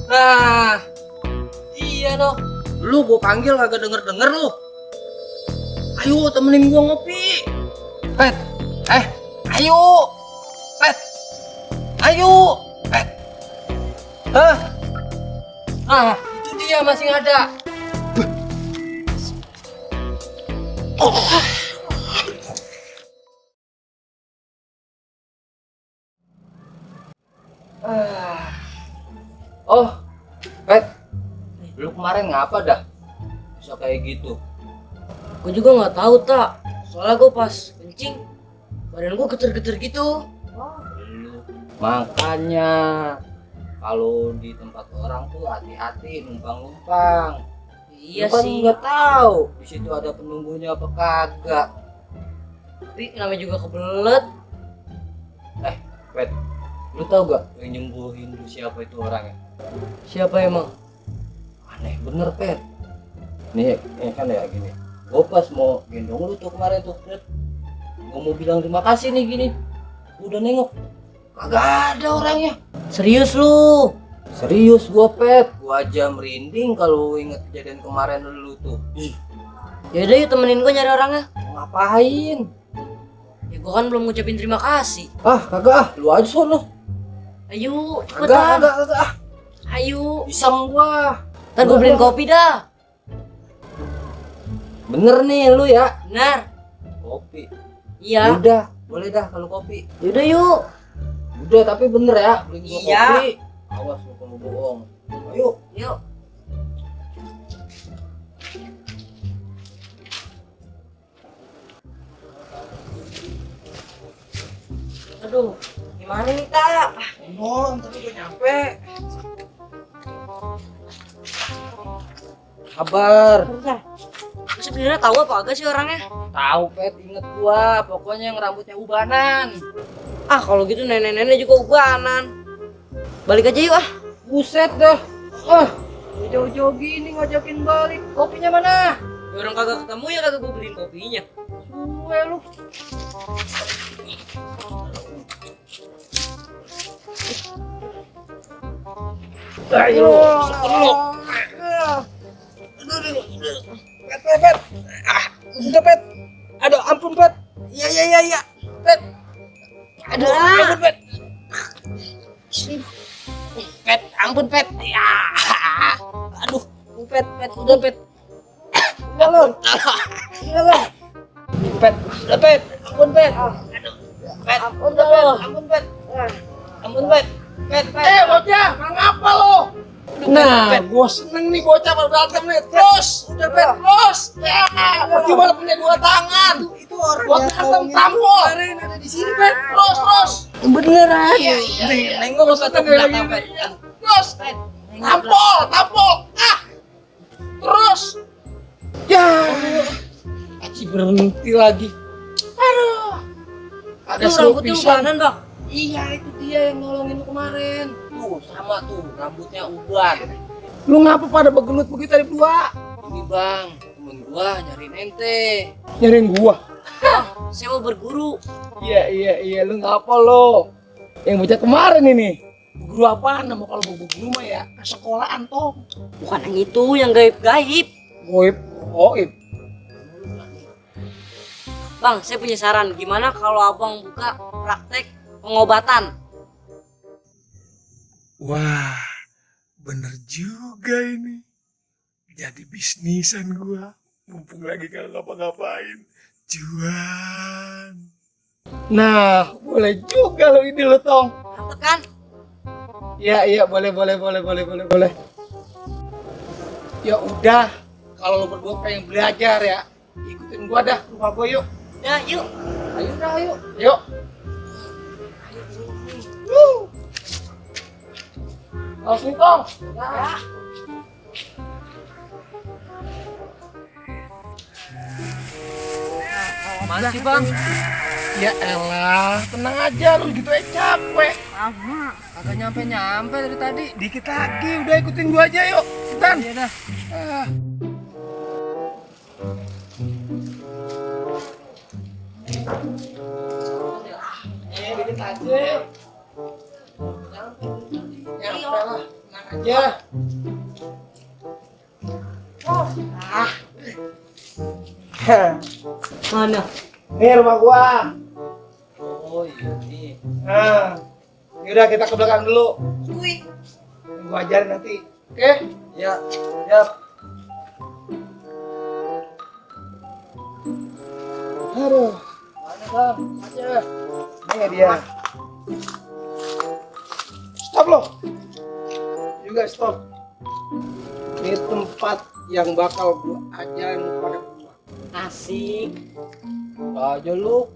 Nah, iya noh. Lu gua panggil kagak denger lu. Ayo temenin gua ngopi. Pet. Ayo. Pet. Ayo. Pet. Hah? Ah, itu dia masih ada. Oh, Pet, lu kemarin ngapa dah? Bisa kayak gitu? Gue juga nggak tahu tak. Soalnya gue pas kencing, badan gue geter-geter gitu. Makanya kalau di tempat orang tuh hati-hati numpang-numpang. Iya Lu kan sih. nggak tahu di situ ada penunggunya apa kagak. Tapi namanya juga kebelet. Pet, lu tahu gak yang nyembuhin lu siapa itu orangnya? Siapa emang? Aneh bener, Pet. Nih kan ya gini. Gue pas mau gendong lu tuh kemarin tuh, Pet. Gue mau bilang terima kasih nih gini. Udah nengok, kagak ada orangnya. Serius lu? Serius gua, Pet. Gua aja merinding kalau inget kejadian kemarin lu tuh. Yaudah yuk temenin gue nyari orangnya. Ngapain? Ya gue kan belum ngucapin terima kasih. Kagak lu aja sono. Ayo Kagak. cepetan. Ayo. Iseng gua. Ntar gue beliin kopi dah. Bener nih lu ya. Benar. Kopi. Iya. Udah, boleh dah kalau kopi. Yaudah yuk. Udah, tapi bener ya, beliin gua Iya. kopi. Awas lu kalau bohong. Ayo. Yuk. Aduh, gimana nih tak? Tapi gue nyampe. Kabar. Bentar. Lu sebenarnya tahu apa agak sih orangnya? Tahu, Pet, inget gua. Pokoknya yang rambutnya ubanan. Ah kalau gitu nenek-nenek juga ubanan. Balik aja yuk ah. Buset dah. Jauh-jauh gini ngajakin balik. Kopinya mana? Ya orang kagak ketemu ya kagak gue beliin kopinya. Suwe lu. Ayo, sekelok. Pet. Udah, Pet. Aduh, ampun, Pet. Iya. Pet. Aduh, ampun, Pet. Pet, ampun, Pet. Ya. Aduh, Pet, udah, Pet. Udah lo. Pet, udah, Pet. Ampun, Pet. Aduh, Pet. Udah, Pet. Ampun, Pet. Ampun, Pet. Pet. Bocah, ngapa lo? Nah, gue seneng nih bocah berantem nih. Terus, udah Pet, terus. Ya, cuma punya dua tangan. Itu orang Gua berantem tampol. ada di sini, Pet. Terus. Beneran. Iya. Nengok lu satu belakang, Pet. Terus, tampol. Terus. Ya, Aci berhenti lagi. Aduh. Ada Itu rambutnya selupisan. ubanan bang. Iya, itu dia yang nolongin lu kemarin. Tuh, sama tuh, rambutnya uban. Lu ngapa pada begelut begitu tadi berdua? Ini, Bang, temen gua nyariin ente. Nyariin gua. Saya mau berguru. Iya, lu ngapa lo? Yang bocah kemarin ini. Guru apaan? Nama kalau guru mah ya ke sekolahan toh. Bukan yang itu, yang gaib-gaib. Goib. Bang, saya punya saran. Gimana kalau abang buka praktek pengobatan? Wah, bener juga ini. Jadi bisnisan gua. Mumpung lagi kalau ngapa-ngapain. Cuan. Nah, boleh juga lo ide lo tong. Mantep kan? Iya, boleh. Ya udah, kalau lo berdua pengen belajar ya, ikutin gua dah rumah gua yuk. Ya, yuk. Yuk. Langsung tong. Ya. Mana sih, Bang? Ya elah, tenang aja lu gitu aja capek. Lama. Kagak nyampe dari tadi. Dikit lagi, udah ikutin gua aja yuk. Dan. Iya dah. Dikit aja. Nyampe lah. tenang aja. Mana? Nih rumah gua. Oh ini. Nah, yaudah kita ke belakang dulu. Wih. Gua ajarin nanti. Oke? Ya, ya. Aduh, Mana bang? Aja. ini dia. Stop lo. Juga stop. Ini tempat yang bakal gua ajarin kepada gua. Asik. Aja lu.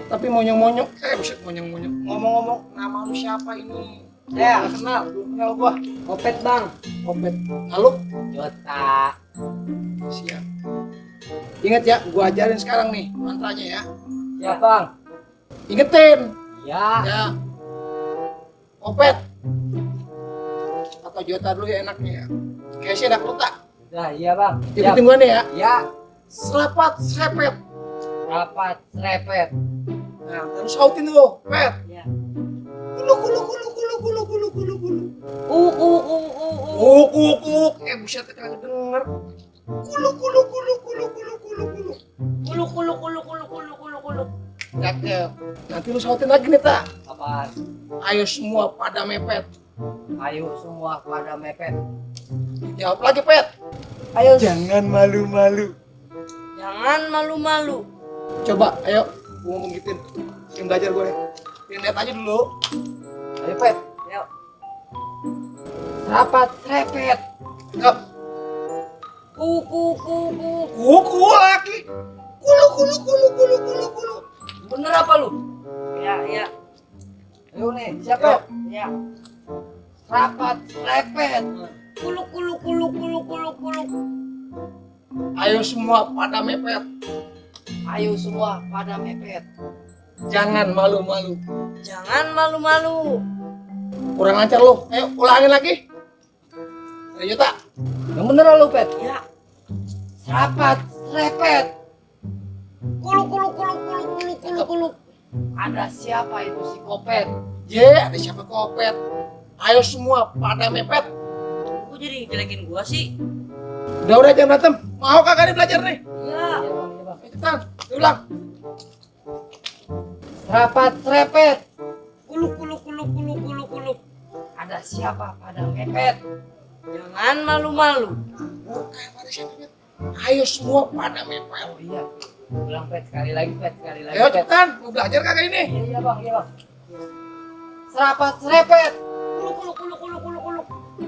Tapi monyong-monyong, buset monyong-monyong. Ngomong-ngomong, nama lu siapa ini? Ya. Nggak kenal, belum kenal gua. Kopet bang. Kompet. Lalu? Jota. Siap. Ingat ya, gua ajarin sekarang nih mantranya ya. Ya bang. Ingetin. Ya. Ya. Kompet. Atau Jota dulu ya enaknya ya. Kayaknya enak lu tak? Nah iya bang. Ikutin gua nih ya. Ya. Serapat, serepet. Rapat, serepet. Nah, terus sautin dulu. Pet. Ya. Kulu, kulu, kulu, kulu, kulu, kulu, kulu, kulu. Kuk. Buset, kagak denger. Kulu, kulu, kulu, kulu, kulu, kulu, kulu. Kulu. Cakep. Nanti lu sautin lagi nih, tak? Apaan? Ayo semua pada mepet. Ayo semua pada mepet. Jawab lagi, Pet. Ayo. Jangan malu-malu. Jangan malu-malu. Coba, ayo. Gua ngomong gituin. Yang belajar gue. Yang lihat aja dulu. Ayo pet. Yuk. Rapat, serepet. Cakep. Kuku lagi. Kulu, kulu, kulu, kulu, kulu, kulu. Bener apa lu? Ya. Ayo nih, siapa? Ya. Rapat, serepet. Kulu. Ayo semua pada mepet. Ayo semua pada mepet. Jangan malu-malu. Jangan malu-malu. Kurang lancar lu. Ayo ulangin lagi. Ayo tak. Yang bener lu pet. Ya. Rapat, serepet. Kulu. Ada siapa itu si kopet? Ada siapa kopet? Ayo semua pada mepet. Kok jadi jelekin gua sih? Udah jangan berantem. Mau kagak nih belajar nih? Ya. Iya bang, iya bang. Cepetan, diulang. Rapat, serepet. Kulu. Ada siapa pada mepet? Jangan malu-malu. Bukan pada siapa mepet. Ayo semua pada mepet. Oh iya. Ulang pet, sekali lagi pet, sekali lagi Ayo pet. cepetan, mau belajar kagak ini? Iya bang, iya bang. Rapat, serepet. Kulu.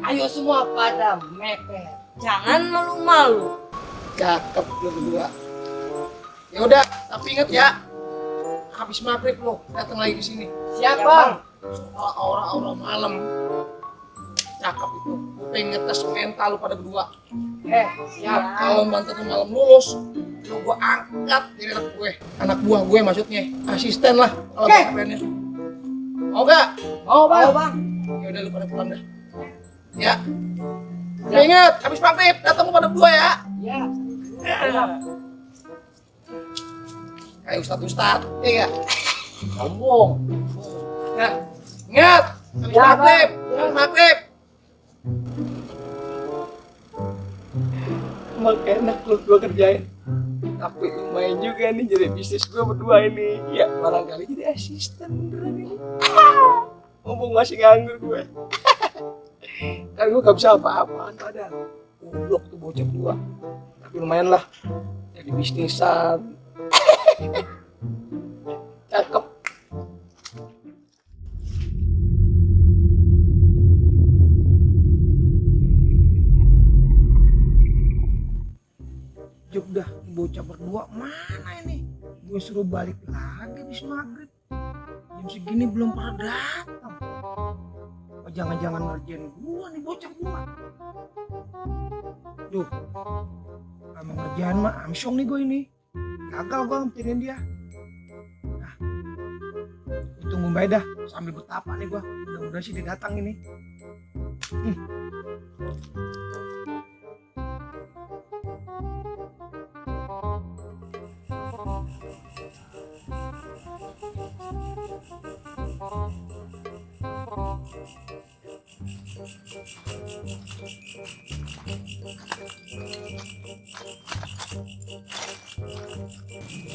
Ayo semua pada mepet. Jangan malu-malu. Cakep lu berdua. Ya udah, tapi inget ya. Habis maghrib lo datang lagi ke sini. Siap Ya, bang. Soal aura-aura malam. Cakep itu. Gue pengen ngetes mental lu pada berdua. Siap. Kalau mantan lu malam lulus, lu gue angkat jadi anak gue. Anak buah gue maksudnya. Asisten lah kalau Oke. kerennya. Mau gak? Mau bang. Ya udah lu pada pulang dah. Ya. Tapi ingat, habis maghrib datang lu pada berdua ya. Ya. Kayak ustad, iya gak? Sombong. Ya. Ingat, habis Ya, maghrib, Bang. habis maghrib. Emang enak lu gua kerjain. Tapi lumayan juga nih jadi bisnis gua berdua ini. Ya, barangkali jadi asisten beneran ini. Mumpung masih nganggur gue. Kan gue gak bisa apa-apaan padahal. Goblok tuh bocah berdua. Tapi lumayan lah. Jadi bisnisan. Cakep. Jok dah, bocah berdua mana ini? Gue suruh balik lagi habis maghrib. Jam segini belum pada datang. Oh, jangan-jangan ngerjain gua nih bocah gua. Duh, sama ngerjain mah amsyong nih gue ini. Gagal gua ngerjain dia. Nah, gua tunggu mbak dah sambil betapa nih gua. Mudah-mudahan sih dia datang ini.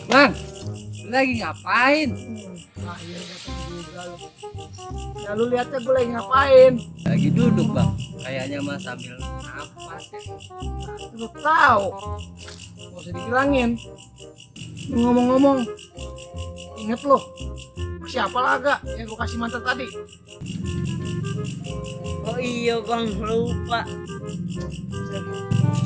Bang, lu lagi ngapain? Akhirnya datang juga lu. Ya lu lihatnya gue lagi ngapain? Lagi duduk bang, kayaknya mah sambil napas ya. Lu tahu. Gak usah dibilangin. Lu ngomong-ngomong, inget lo siapa laga yang gue kasih mantra tadi? Oh iya bang, lupa.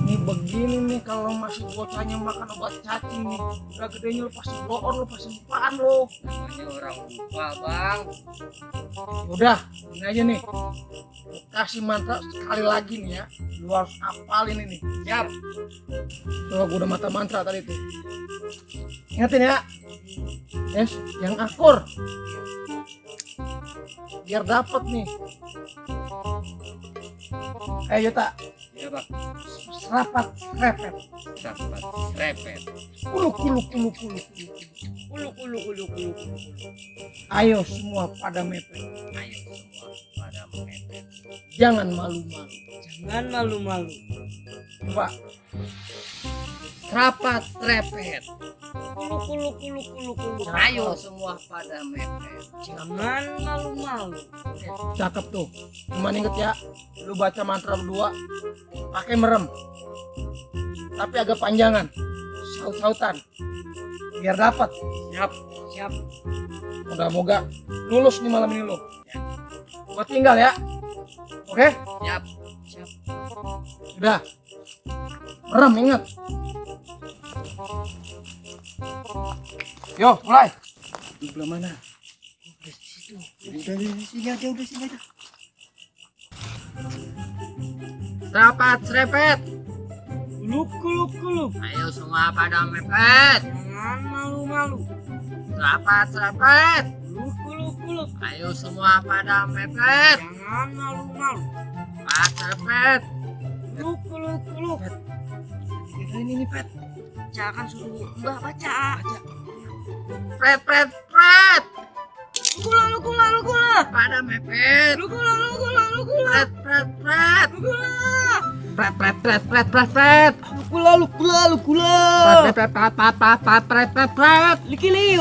Ini begini nih kalau masih bocahnya makan obat cacing nih, udah gedenya lu pasti bloon, lu pasti lupaan lo. Namanya orang lupa bang. Udah, ini aja nih. Lu kasih mantra sekali lagi nih ya. Lu harus hafalin ini. Siap. Coba gue udah mata mantra tadi tuh. Ingatin ya. Yes, yang akur. Biar dapet nih. Ayo tak. Iya bang. Serapat repet. Sahabat repet. Kuluk. Ayo semua pada mepet. Ayo semua pada mepet. Jangan malu-malu. Jangan malu-malu. Coba. Rapat repet. Kulu. Ayo semua pada mepet. Jangan malu-malu. Cakep tuh. Cuman inget ya, lu baca mantra berdua pakai merem. Tapi agak panjangan. Saut-sautan. Biar dapat. Siap. Moga-moga lulus nih malam ini lu. Gua tinggal ya. Oke? Siap. Udah. Merem ingat. Yo, mulai. Di belah mana? Udah sini aja. Rapat repet. Kulu. Ayo semua pada mepet. Jangan malu-malu. Rapat repet. Kulu. Ayo semua pada mepet. Jangan malu-malu. Rapat repet. Kulu. Ini pet. Jangan suruh Mbah baca. Pret. Lukula. Pada mepet. Lukula. Pret. Lukula. Pret. Likili.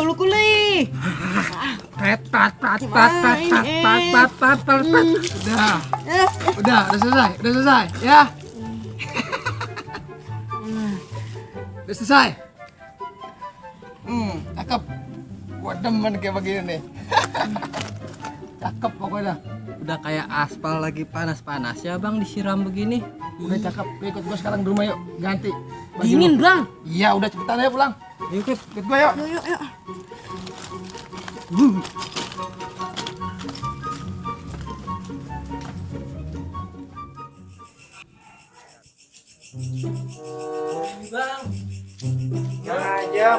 Udah selesai ya. Udah selesai. Cakep. Gua demen kayak begini nih. Cakep pokoknya. Udah kayak aspal lagi panas ya bang disiram begini. Udah cakep. Ikut gua sekarang di rumah yuk. Ganti. baju Dingin lu. bang. Iya, udah cepetan aja pulang. Ikut gua yuk. Yuk. Bang.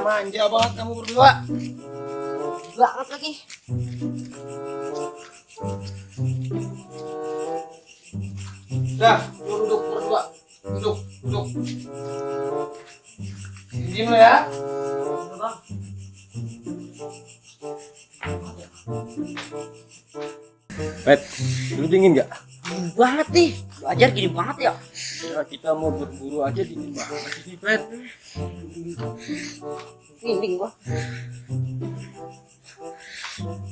Manja banget kamu berdua. Banget lagi. Dah, lu duduk berdua. Duduk. Diam lu ya. Pet, lu dingin nggak? Dingin banget nih. Belajar gini banget ya. Ya, kita mau berburu aja dingin banget sih, Pet. Dingin gua.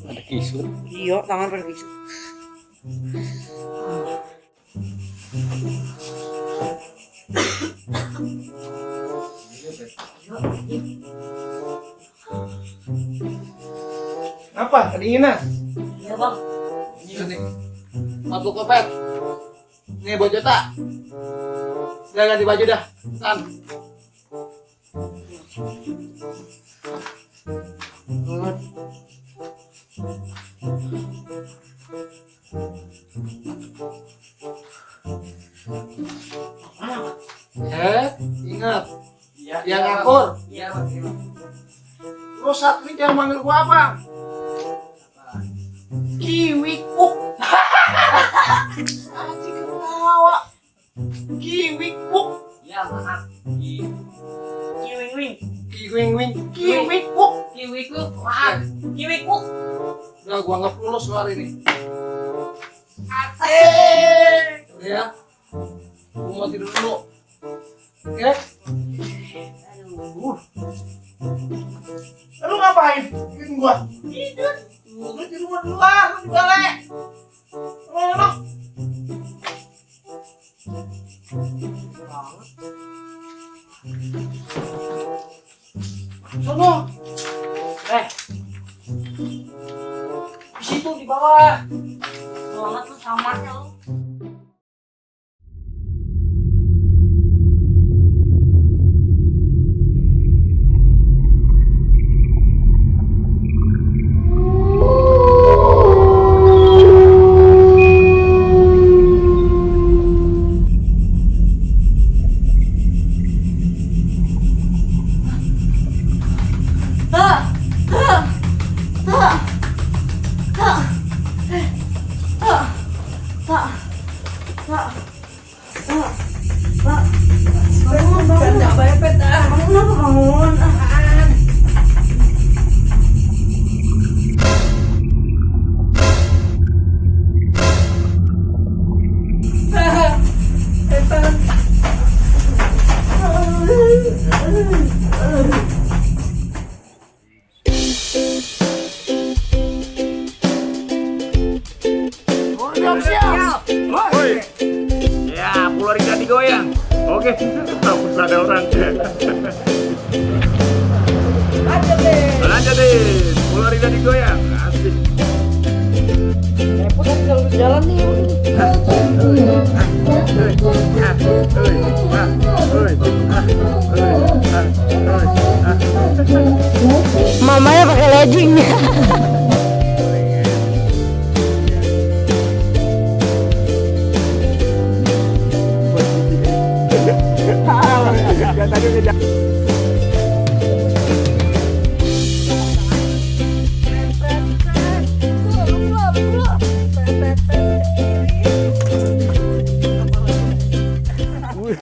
Ada kisut. Iya, tangan pada kisut. Apa? Kedinginan? Iya bang. Ini nih. Mabuk kopet. Nih baju tak. Udah ganti baju dah. Tan. Ingat. Yang akur. Iya bang. Lu saat ini jangan manggil gua apa? Kiwi kuk. Asik ketawa. Kiwi kuk. Ya maaf. Kiwing. Kiwi kuk. Kiwiku maaf. Kiwikku. Udah gua anggap lulus lu hari ini. Udah ya. Gua mau tidur dulu. Oke? Lu ngapain? Bikin gua. Tidur. Lu di rumah dulu ah, lu di balai. Mana? Sono. Di situ di bawah. Banget lu samarnya lu. Ya, Pulau Rida digoyang. Oke, takut ada orang. Lanjut deh, Pulau Rida digoyang. Asik. Repot kan kalau jalan nih. Mamanya pakai legging.